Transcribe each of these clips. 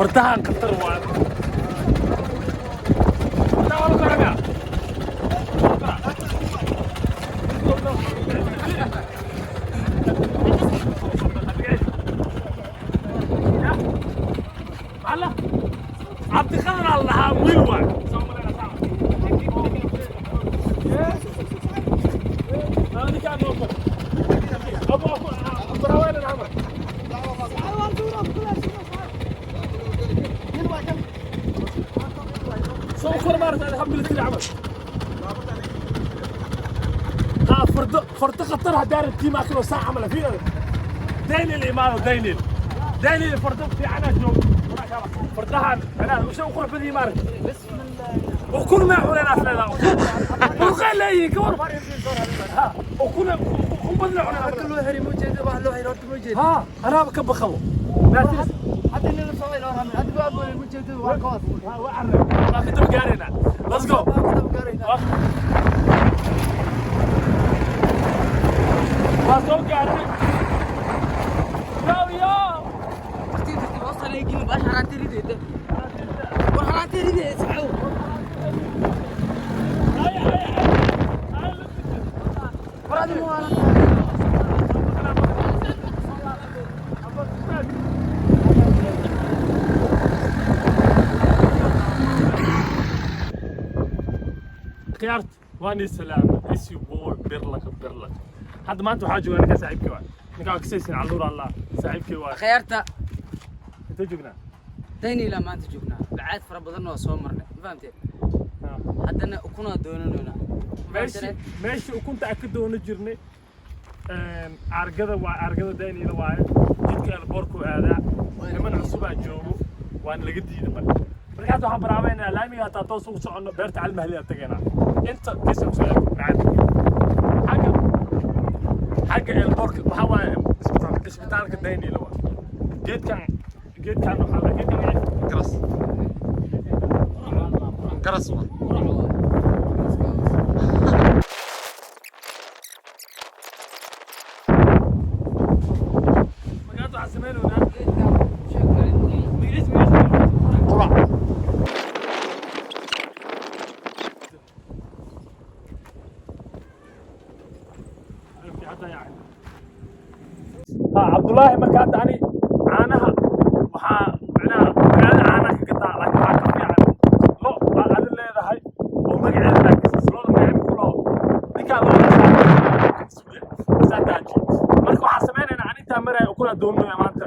Fardahan khatar waa. Fardaha waa la koraa. Alla Cabdiqadar aan lahaa wiil waay. Soo kor maarta alxamdulillah camal. ها فرد فرد خطر دار التيم اكلوا ساعه عمل فينا ديني الإمارة ديني ديني فرد في عنا جو فردها أنا وش أقول في الإمارة وكل ما حولنا أصلا وقال لي كور ها وكل وكل حولنا. Loo xiri ma jeedo, wax loo xiri horta ma jeedo. ها أنا بكبخو ما تنسى. Hadda nin la socday loo ramin hadda waa boolay ma jeedo, waa ka hoos. ها وعرف ما كنت بقارنا. Let's go. Waa ku daba gaaraynaa. Waa soo gaarnay. Yo yo. Tartiib tartiib hoos la gelin baash haraanti rideeda. War haraanti rideeda saxow. هاي هاي هاي. War adigu waa Khiyaarta, waan salaam, is your boy Birlaq Birlaq. Hadda maanta waxaa joogaa ninka saaxiibkii waay, ninka waa kasaysin caluur Allah saaxiibkii waay. Khiyaarta. Intee joognaa? Daynila maanta joognaa. Bacaad fara badan oo soo marnay, ma fahamteen? Haddana ukunaa doonanaynaa. Meeshii ukunta aan ka doono jirnay aargada waa aargada Daynila waaye. Jidka elboorku aadaa niman cusubaa joogo, waana laga diiday. Marka hadda waxaan baraabeynaa laamiga hataa toos ugu soconno beerta Calmahli aan tagaynaa. Inta kisa kusoo aado macad xagga elboorka waxaa waaye isbitaalka Daynila waa geedkan. Geedkan waxaa la geedkan magaciisa Garas garas waa. Magaalada waxaan sameynaynaa magaciisa. Qurac. Ha Cabdullaahi, marka hadda ani caanaha waxaa macnaha magaalada caanaha ka gataa, laakiin waxaa ka fiican lo baa adi leedahay oo magaceeda laa kasas loda magaceeda ku laho ninkaa looda asaa daaji. Marka waxaan sameynaynaa ani intaa maraya ukuna doonaya maanta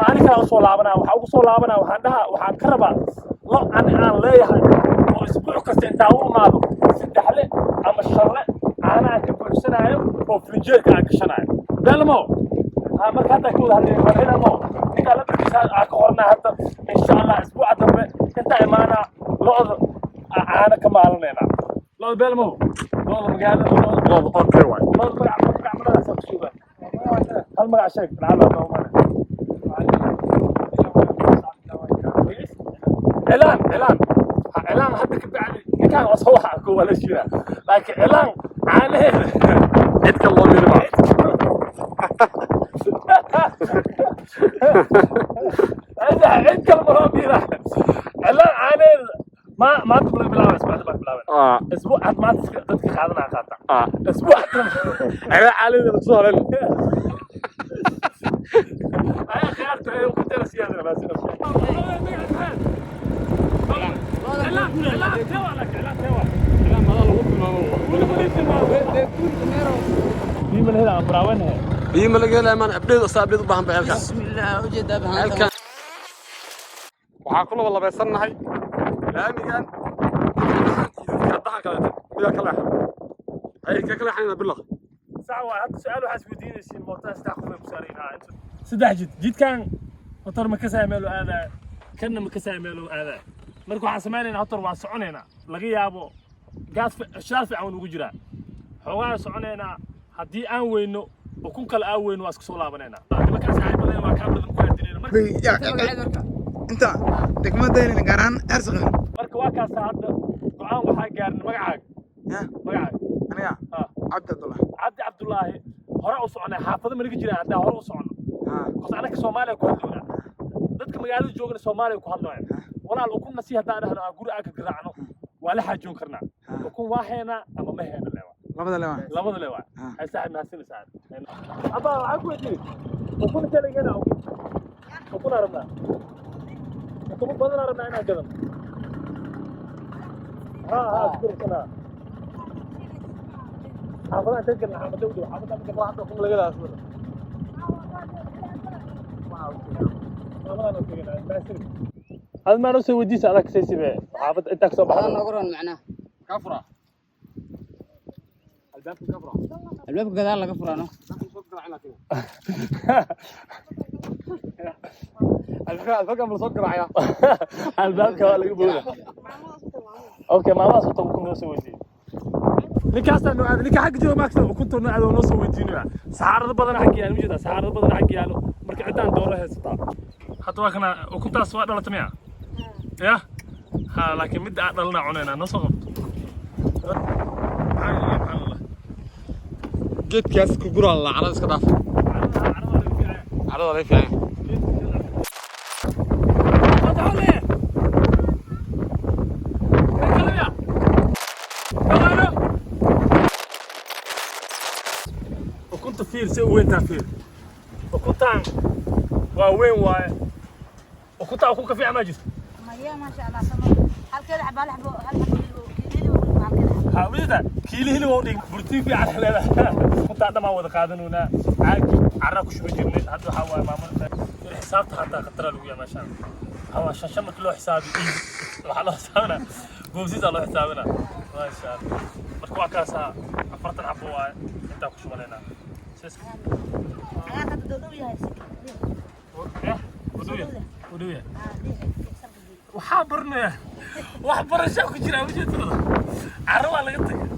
anikaa usoo laabanaa, waxaa ugu soo laabanaa, waxaan dhahaa waxaan ka rabaa lo ani aan leeyahay oo isbuuc kasta intaa u imaado saddexle ama shanle caana aan ka buuxsanaayo oo frinjeerka aan gashanaayo beelmo. Ha marka hadda ka wada hadlay waan helamo ninkaa lambarkiisa aan ka qornaa hadda. Insha Allah isbuuca dambe intaa imaanaa lo'da caano ka maalanayna lo'da beelmo, lo'da magaalada lo'da. Lo'da okay waay. Lo'da magac magac maladaas ku sugaa, hal magac sheeg lacala ma. Cilaan cilaan ha cilaan hadda ka bacdi ninkaan waa soo waxa ku wala jira, laakiin cilaan caanaheeda Cid kale loo miri maa. Cid kale ma loo miira cilaan caanaheeda. Ma maanta ma laga bilaaba, isbuucda baa bilaabay. Isbuuc had maanta dadka qaadanaa qaata. Isbuuc Cilaan caanaheeda la soo halen. Ayaa khiyaarta ee ku tala siyaadana baa sida cilaan cilaan tewa, laakiin cilaan tewa. Cilaan madaa lagu tilmaamo. Weli weli tilmaamo biyo ma la helaa baraawenhe. Biyo ma laga helaya maan abdheed asaa abdheed u baahan ba ceelkan. Bismillah, ujeedaa bahaanta. Ceelkan waxaa ku laba labaysannahay laamigan iyo dadka kaleeta midaa ka leexan ay ka leexanayna Bilaq. Sax waa. Hadda su-aal waxaa isweydiinaysiin mootada saddex qof ay ku saaran yihiin, saddex jid. Jidkan motor ma kasaya meel uu aadaayo, kanna ma kasaya meel uu aadaayo. Marka waxaan samaynaynaa hotor waan soconaynaa, laga yaabo gaas shidaal fiican ugu jiraa, xoogaan soconaynaa. Haddii aan weyno ukun kale aan weyno, waa isku soo laabanaynaa. Nimankaa saaxiibadeen waa kaa badan ku aadinayna marka. Marka Inta degmada gaar ahaan Ersaqir. Marka waa kaasa hadda go-aan waxaa gaarnay. Magacaaga? Magacaaga? Aniga? Ha. Cabdi Abdullah. Cabdi Cabdullaahi, hore u soconay. Xaafado ma naga jiraan haddaa hore u socono? Kos anaka Soomaaliya ku hadlownaa. Dadka magaalada joogana Soomaaliya ku hadlayaan. Walaal, ukunna si haddaan dhahno aan guri aan ka garaacno, waa la xaajoon karnaa. Ukun waa heenaa ama ma heena lewa. Labada lewa. Labada lewa. Hay saaxib, mahadsan saaxib. Abaa, waxaan ku weydiiyey ukun intee laga ukun? Ukun aan rabnaa, ukumo badan aan rabnaa inaan gadan. Ha ha, isku rabsanaa. Xaafadaha intee galna? Xaafada u dhow, xaafada ma galna. Wax ukun laga lahaa. Xaafadaan u teganaa, mahadsan. Ad maan usoo weydiisa adag saysibe xaafadda intaa kasoo Adaa baxda. Noogu roon macnaha. Ka fura albaabka, ka fura. Albaabka gadaal laga furaano. Albaabka soo garaacin, laakiin albaabka ma soo garaacaya? Albaabka waa laga booda. Okay, maamadaas wata ukun noo soo weydiiyey. Ninkaasaa noo aaday, ninka xagga jooga maagta ukunta noo aado, noo soo weydiinaya. Saxaarado badan xagga yaalo, majeedaa? Saxaarado badan xagga yaalo. Marka ciddaan dooro haysataa. Hadda waa kana, ukuntaas waa dhalata miya? Ya ha, laakiin midda aan dhalana cunaynaa. Noo soo qabto. Maxaa Allah. Geedkaas ku guraa la carada iska dhaaf. Carada laga fiican. Carada. Ukunta fiir si u weyntaa, fiir. Ukuntaan waa weyn waaye. Ukuntaa ukun ka fiican maa jirto. Maya, maasha Allah, sama halkeeda xabaa hal xabo, hal xabo hilib oo halkeeda xabo. Ha, wajida kiili hilib oo dhig, borotiin fiican leedahay. Ukuntaa dhammaan wada qaadanaynaa. Caagi carra ku shubi jirnay. Hadda waxaa waaye maamulka xisaabta hataa khatara lagu yahay meeshaan. Waxaa waa shan shan markii loo xisaabiyo, waxaa loo xisaabinaa goobsiisaa loo xisaabinaa. Maasha Allah. Marka waa kaasaa, 40 xabo waaye, intaa ku shubanaynaa. Cagaarka hadda dhow yahay. Ya, udhow yahay, udhow yahay. Waxaa baranaya wax barashaa ku jira ujeedada. Carro waa laga tagay.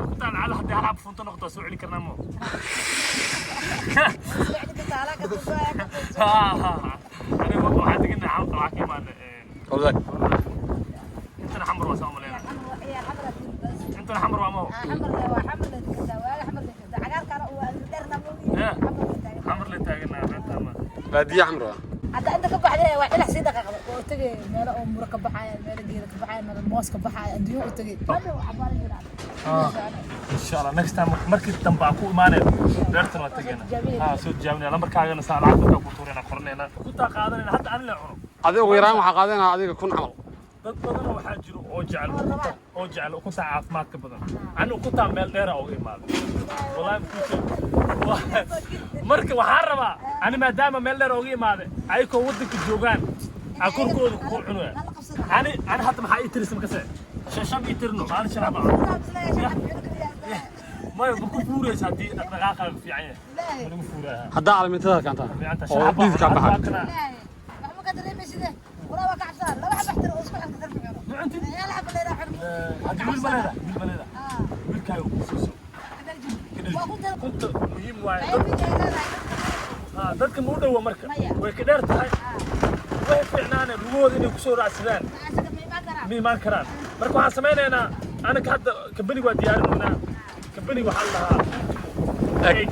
Ukuntaan cala haddii hal xabo funto noqoto, waa soo celi karnaa mo. Aniga waxaa deganaa, waxaa ka imaanay Wadaag. Intana xamar waa, saa umaleynaa. Intana xamar waa maho. Xamar la taaganaa beenta ma. Baadiye xamro ah. Hadda inta ka baxday waa dhinac sii dhaqaaqda oo tagay, meelo oo muro ka baxaya, meelo geeda ka baxaya, meelo moos ka baxaya, adduunyo u tagay. Hadda waxaa jira. Insha Allah next time markii dambe aan ku imaanayo beertan waa tagayna. Ha, soo tijaabinaya lambarkaagana, saa lacag markaa ku tuurayna, qoranayna, ukuntaa qaadanayna. Hadda ani la cuno. Adiga ugu yaraan waxaa qaadanaa adiga 1000 camal. Dad badan oo waxaa jiro oo jecel ukunta, oo jecel ukunta caafimaadka badan. Ani ukuntaa meel dheera uga imaaday, wallahi ma kuu sheego. Marka waxaan rabaa ani maadaama meel dheer uga imaaday, ayakoo waddanka joogaan aan korkooda ku cunaya. Ani hadda maxaa ii tirisa makase? Shan shan ii tirno, maalin shan xaba cuno. Maya, ma ku fuuraysa haddii dhaqdhaqaaqaaga fiican yahay? Ma lagu fuuraya? Haddaa calamintada keenta fiicanta. oo dhididkaa baxa. Waxba ka dareemayside, walaa waa ka cabsanaa, laba xaba xtir oo isku xigta tarfi cuno. Ma cuntid? Hal xaba leedahay cuno. Haddii wiil ma leedahay? Wiil ma leedahay? Wiilkaaga ku siiso. Waa ku dar. Kunta muhiim waaye. Qayb ay leedahay. Dadka ma u dhowa marka. Maya. Way ka dheer tahay. Way fiicnaane lugahooda inay kusoo raacsadaan. Asaga ma imaan karaa? Ma imaan karaan. Marka waxaan samaynaynaa anaka hadda kambaniga waa diyaarinaynaa. Kambaniga waxaa la dhahaa Egg.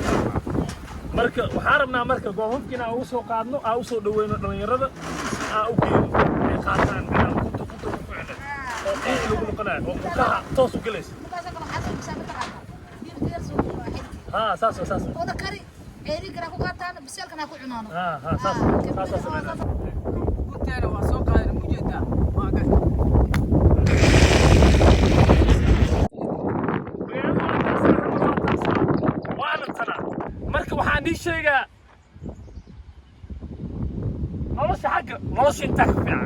Marka waxaan rabnaa marka goobabka inaan ugu soo qaadno, aan usoo dhaweyno dhalinyarada, si aan u geeno ay qaataan inaan kunta ku ficnay oo qiic lagu noqonayo oo murkaha toos u gelaysa. Markaasoo kale waxaa soo bisaa mataqaanaa hilibka yar soo waa xilki. Ha, saas waa, saas. Oona kari ceerinkana ku qaataan, biseelkana ku cunaano. Ha ha, saas saasaa sameynaa. Ukunteena waa soo qaadan, ma ujeedaa? Waa gas. Magaalada waa taasaa, waa taasaa, waana tanaa. Marka waxaan ii sheegaa nolosha xagga nolosha intaa ka fiican.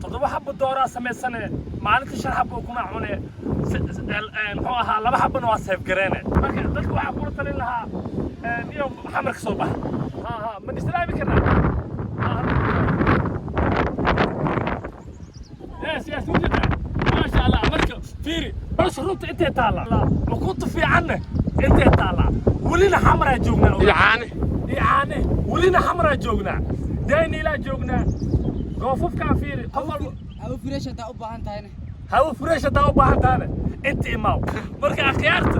7 xabo dooraa samaysane, maalinta 5 xabo ukunaa cune, muxuu ahaa, 2 xabona waa seef gareene. Marka dadka waxaa kula talin lahaa iyo xamar ka soo baxa. Ha ha, ma islaami karnaa? Ha, ha. Yes yes, ujeedaa, maasha Allah. Marka fiiri nolosha runta intay taallaa, ukunta fiicanne intay taallaa. Welina xamaraa joognaa. Iyo caane. Iyo caane. Welina xamaraa joognaa, Dayniilaa joognaa. Goofafkaan fiiri, qof walba. Hawo fresh haddaa u baahan tahayna. Hawo fresh haddaa u baahan tahane, inta imaaw. Marka akhyaarta,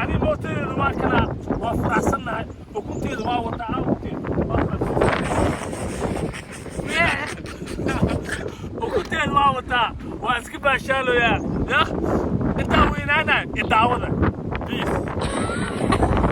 ani mootadeedu waa kanaa, waa faraxsannahay. Ukunteedu waa wataa. Waa wataa, waa iska baashaaloyaa. Ya intaa weynaana, idaawada. Peace.